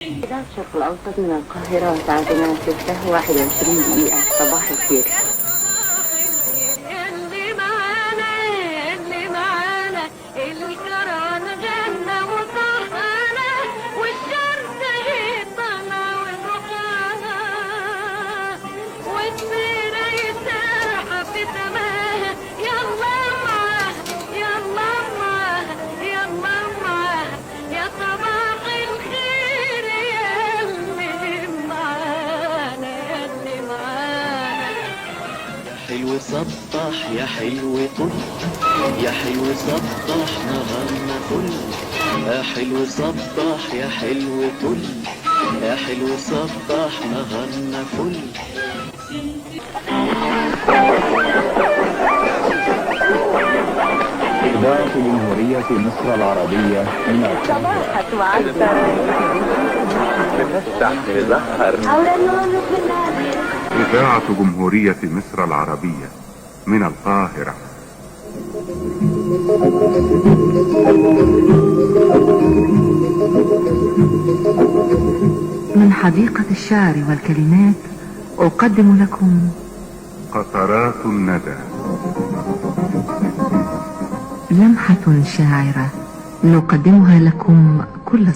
إذاعة الشرق الأوسط من القاهرة، وساعتنا 6:21. صباح الخير. اللي معانا، اللي معانا، الكروان غنى وصحانا، والشمس هي طالعة وضحاها، والطيرة يسرحة في سماها. يلا معاها، يلا معاها، يلا معاها، يا صباح الخير يا اللي معانا، يا اللي معانا. حلو صبح يا حلو طل، يا حلو صبح نهارنا فل. يا حلو صبح يا حلو طل، يا حلو صبح نهارنا فل. إذاعة جمهورية مصر العربية من القاهرة. إذاعة جمهورية مصر العربية من القاهرة. من حديقة الشعر والكلمات أقدم لكم قطرات الندى. لمحة شاعرة نقدمها لكم كل